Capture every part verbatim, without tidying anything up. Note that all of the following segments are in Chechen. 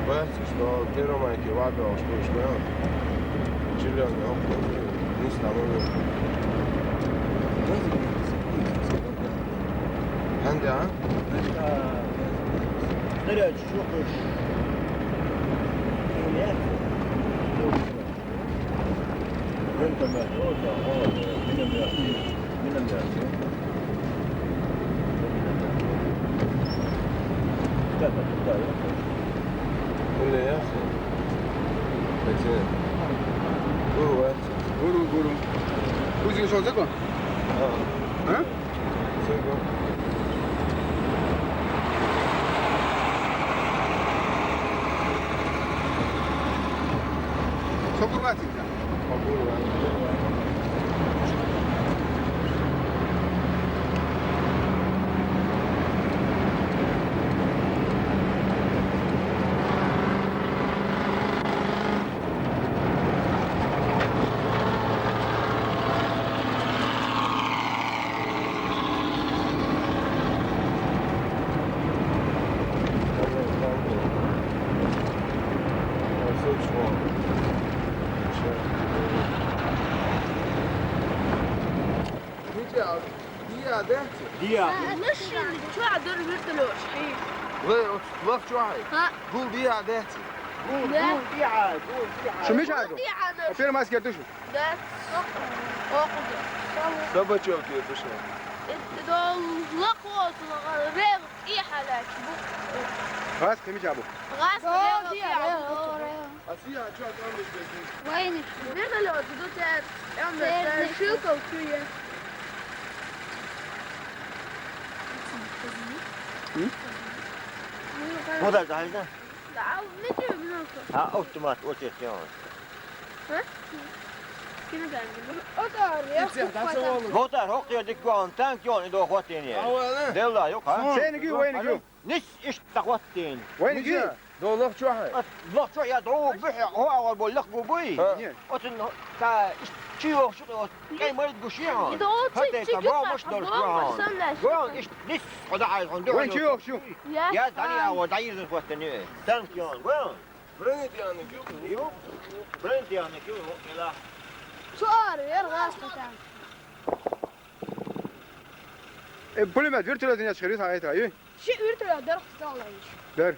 Вац, что первомайки вабиош кушка. Чилён, ох, не стало. Ханде, а? Снаряд, что хочешь? Гранатомет, вот, да, вот, миномет, миномет. Так, вот, да, я слышу. Öyle ya. Peki. Guru var. Guru, guru. Who's your shot? Zeko? Ha. Ha? Zeko. Sokurvati. Дия, дехти? Дия. Машин, чу адер вертолёт ши? Ле, оц лаф чу хай? Ха. Гул дия, дехти? Гул, да. Гул дия, гул дия. Шумиш аду? Гул дия, да. Опер маски душу. Да. Ох, ох, да. Собачок я душу. Это дол лахот, лахот, рев, и халач, бу. Газ кеми жабу? Газ, рев, рев, рев. Вертолёт, идут, э, э, э, шилка, всё есть. М? Ну, да, да, да. Да, а в метро много. А, автомат, вот это он. А? Кинограмм. Вот, а, я купаю там. Вот, а, рок, я дикван, танк, он, и доход, и нет. А, вот, а? Дела, ё, а? Сен гю, вен гю. Нис иш тахваттин. Вайнги? Нис я? Доллах чухай. Ат лах чухай я дро бихи, хо агар боллах губуй. Ха. Отин та иш чи охшу, от кай марид гуши ха. Ида о чи, чи гюха, муш дор або гуан. Гуан иш нис хода ай хон. Вайн чи охшу. Я дани ава дайир хваттин. Танк ён гуан. Бренд яны гюк. Ю. Бренд яны гюк. Эла. Чор, ер гас танк. Э, пулемёт, вертолёт не чхирис, а это, ай. Ши вертолёт дер хталайш. Дер.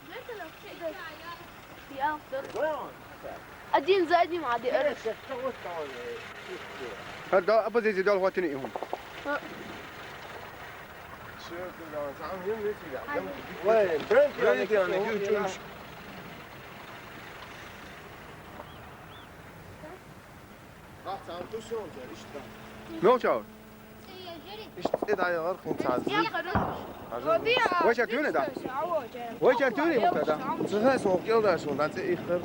Вертолёт, ши дер. Я, дер. Один за одним, а дер. Ха, да, оппозиция дал хватит не им. Ха. Ой, бренд, бренд, я не хочу. Молчал. Ишт эд аягъар хин цаз. Вай чартуне да? Вай чартуне мутада. Цыгас окъел да шун, да ци ихтар.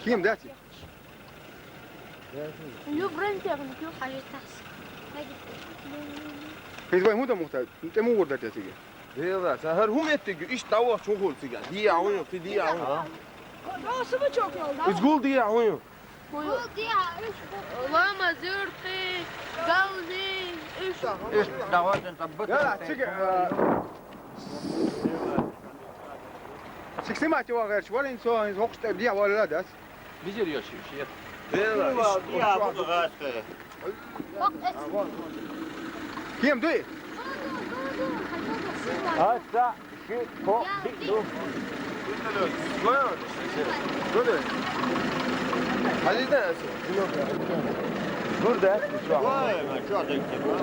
Ким да ци? Ю бренд техник, ю хажи такс. Хиз вай муда мухта, тему гурда тетиге. Дела, са гьар гьум эттиги, иш давах чугъул цига. Дия гьуюн, ти дия гьуюн. Ва субу чокъял да. Изгул дия гьуюн. Гул дия, иш. Лама зурти, гални, иш. Иш даватин таббат. Я, цига, а, сиксима тива гъерч, валин со, ин хокъш дия валила дас. Бизир ёши, ши. Дела, иш, иш, иш. Ким дуй? Аса, ши, ко, би, ду. Гур да. Вай, ма, чё ты, типа?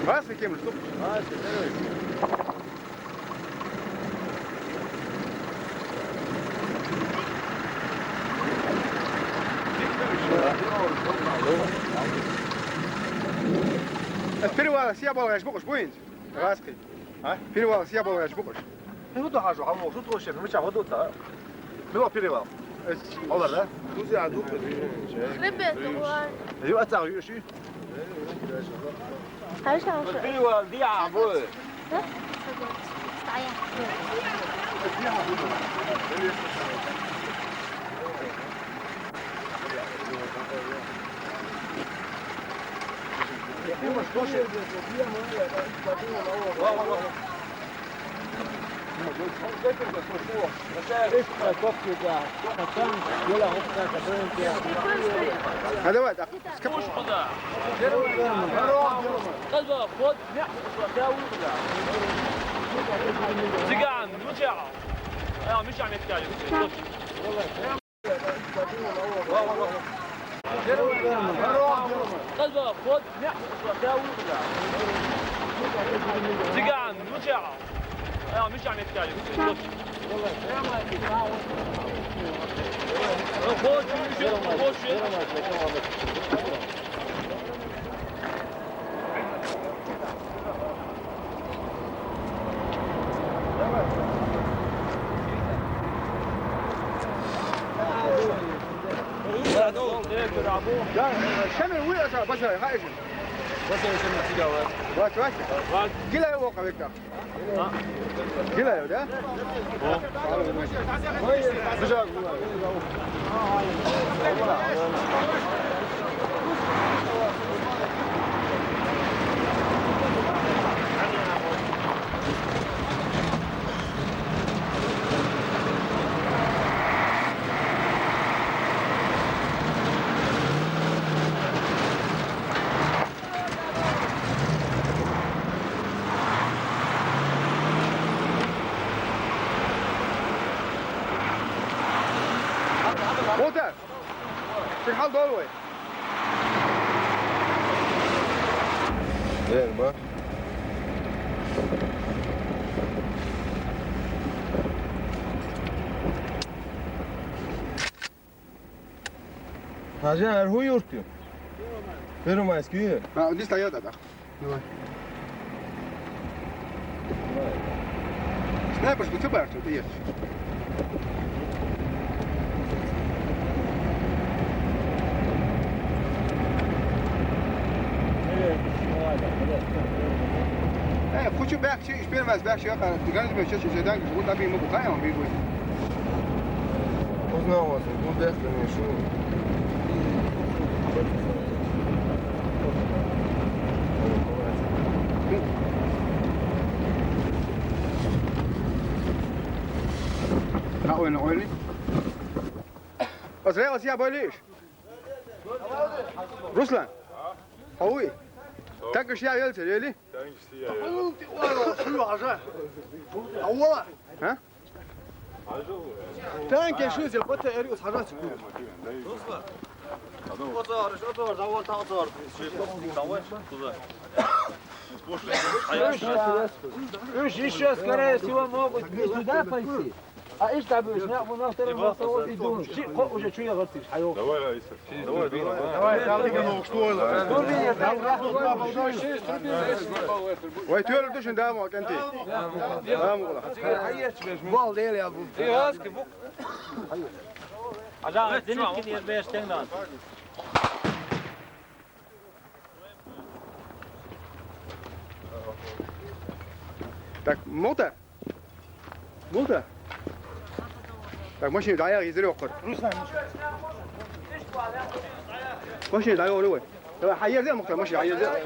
Вас и кем жду? Перевал, я балгаш букуш буин. Раски. А? Перевал, я балгаш букуш. Ну, да, хажу, а вот тут вообще, ну, чё, вот тут, а? Ну, перевал. Олар, да? Друзья, а тут. Ребята, ой. Ю, а так, ю, ши? Хорошо, хорошо. Ты его, где, а, будет? Да? А давай так. Зиган, ну чё? А, мы ща меткали. Зиган, ну чё? А, мы ща меткали. Şemil, uyu aşağı, başa, ha, eşin. Başa, eşin, silah var. Bak, bak. Bak. Gel, ayo, bak, bak. Gel, ayo, da. Sıcak. Muhtar. Şu hal dolu. Ver bak. Hacı, her huy yurttu. Первомайский. Ha, здесь стоят, да. Давай. Снайпер, что ты барчил, ты ешь. Э, хочу бэк. Şey, iş vermez, ben şey yapar. Tıkanıcı bir şey, şeyden, bu tabii mi bu kaya mı, bir bu? Uznal olsun, bu ders mi, şu? Ha, oyna, oyna. Azrail, ya böyle iş. Ruslan. Hawi. Tank şey ya, öyle, öyle. Ha? Tank şey, bata eriyor, sana çıkıyor. Оцор, оцор, завод, оцор. Слышь, слышь, слышь, скорее всего, могут не сюда пойти. А ишь, там, ишь, на, на втором востовом иду. Ши, ко-, уже чё я говорю, ишь, айо. Давай, Раиса. Давай, давай, давай. Давай, давай, давай, что это? Турбине, там, Vay, tüyörü düşün, devam ol, kenti. Devam ol. Bol değil ya bu. Ajan, demek ki diye beş tane. Так, мото? Мото? Так, машина даяр, езер окур. Машина даяр, ой. Давай, хайер де, мото, машина хайер де.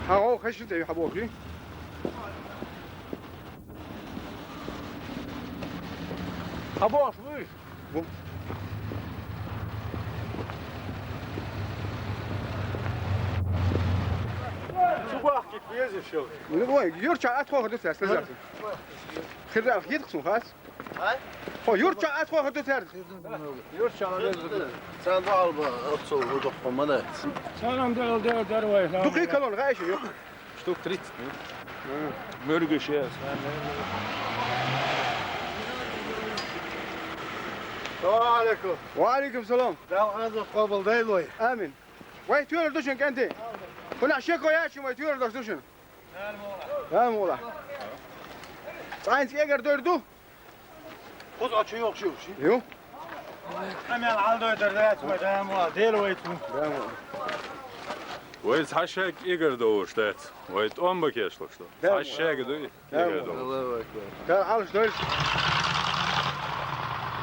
Hago, kaç yıl, Hago, okey? Hago, okey. Bu. Чубак кипиз ещё. Ну, давай, Юрча, отходит, слезай. Хирал, едет, слухай. А? Хо, юрча ат хо хату цард. Юрча ала. Цан алба, отцо, удох помада. Санам дал дал дарвай. Дукхи калон гайши, ё. Штук тридцать, ну. Мөргөшес. Салам алейкум. Ва алейкум салам. Дал аза къобал дайлой. Амин. Вай тюрер душин кенти. Куна шеко ячи вай тюрер душин. Амула. Цайнц эгер дойрду. Хуз ачу ёх шув ши. Ю? Амял алдой дердет, вай дамула, дел вай ту. Вай сашак игр доуш дет. Вай томба кешло что. Сашак дуй. Игр доуш. Аллаху акбар. Да, алш дойрш.